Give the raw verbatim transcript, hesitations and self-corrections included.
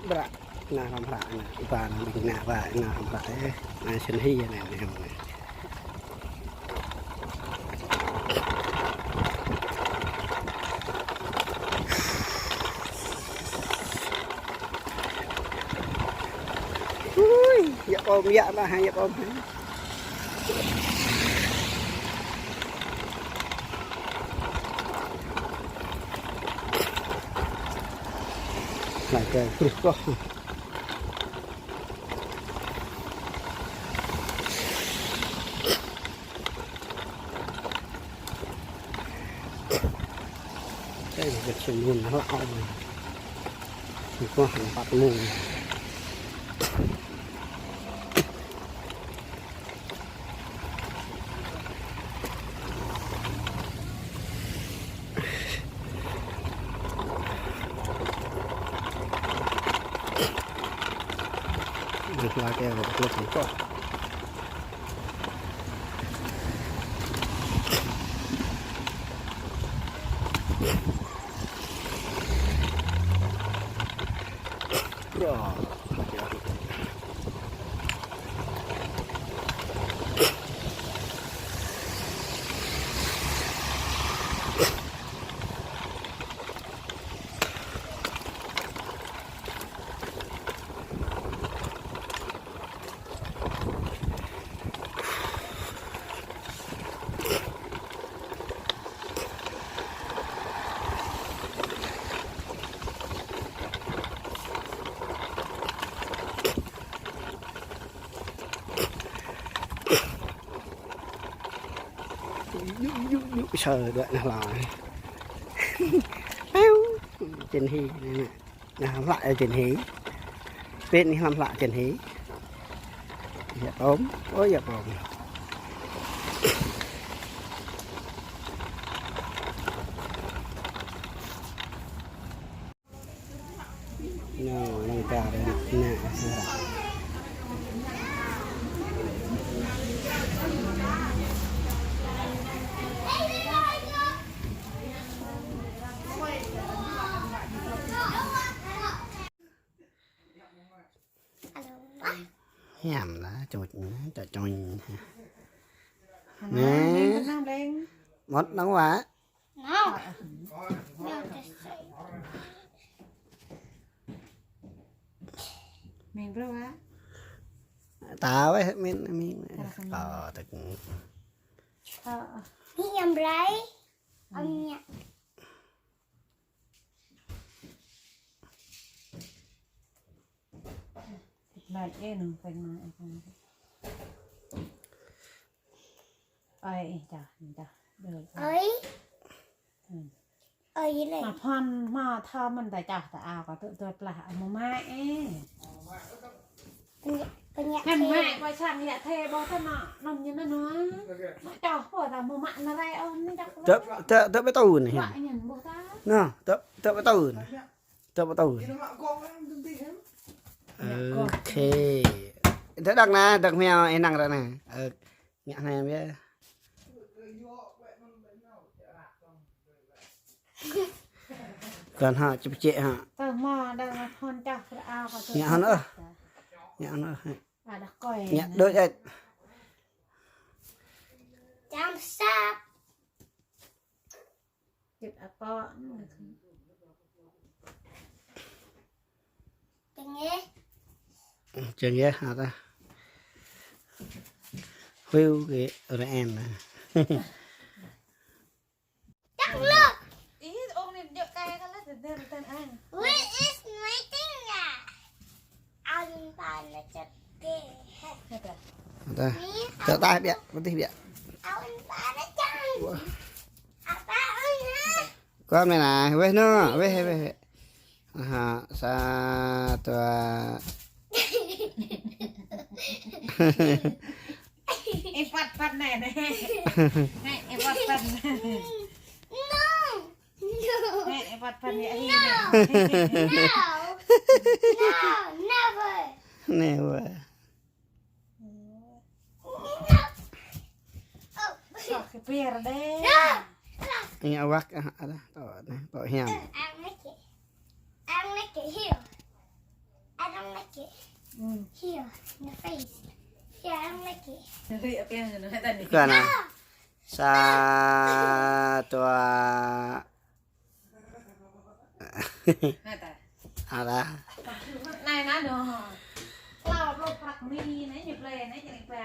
Bră, anai hlăm hră anai, ƀing anai, ƀing anai, ƀing anai hlăm hră, eh, anai Jên Hi anai, anai, anai. Ui, yă ƀom, yă mă, yă ƀom. Anai kơ truh koh. Đây là Việt Trì Môn nó ong. Thì có hàng bạc mù. Được là kêu được một con. Yo, Yuk, yuk, yuk, sơ đuaĭ nao hlâo. Péo, Jên Hi anai. Anai hlăm hră Jên Hi. Pĕt anai hlăm hră Jên Hi. Yă ƀom, ơ yă ƀom. Nô, lăng kơ anai, anai. Hiam lah, čuč, čuč, čuč. Nè. Mốt nong wa. Nong. Min brơi wa. Ta weh min, min. Kâo tơk. Min yang brơi. Om nyak. Laĭ ê nưng peng nă ê peng. Ơi, ê, čah, čah. Đơi. Ơi. Ơi lĕ. Mă phon, mă thâo mơ̆n ta čah ta ao, kơ tŭ tŭ plah, mơ̆ mă ê. Pơñă, pơñă. Kăn thê. Mă, kơ sang yă thê ƀôh ta nă, nŏm ñu nă nă. Mă čah pô ta, mơ̆ mă nă rai ôh, anai čah. Tơ, tơ, tơ ƀơi tŭ anai. Mă ñăn ƀôh ta. Nă, tơ, tơ ƀơi tŭ anai. Tơ ƀơi tŭ. Ok. Tơ đăk nă, đăk meo ê năng ră nă. Ơ, ngă anai mơ̆. Kăn hă, čĕp čĕ hă. Tơ mă đang phon čah kơ ao kơ tŭ. Ngă hă nă. Ngă hă nă. Ada koi. Ngă đôi ĕt. Jam sap. Čĕp akŏ. Čeng yơh. Čeng yơh, hă ta. Huiu kơ rơen. Čang lơ. Ih, ong anai jŏk kai kơ lah, tơdơr tơdơr ang. Where is my thing ya? Ang pan na čăt kơ. Hă ta. Hă ta. Ih, tơ ta biă, pơtih biă. Ang pan na čang. Wah. Apa ang ha? Kơ mĕ nă, weh nô, weh, weh, weh. Aha, sa, dua. Ê, păt, păt nè, nè. Nè, ê, păt, păt nè. No. No. Nè, ê, păt, păt nè, hi nè. No. No. No, never. Never. Sok kơ pir đê. Ngă wăk, ah, ada, tŏ, nè, tŏ hiam. Ang nĕ kơ, ang nĕ kơ hiu. Kơ anai. Sa, dua. Ada. Anai, anai, noh. Klâo, klâo prăk mi, anai, ñu plei, anai, ñu plei,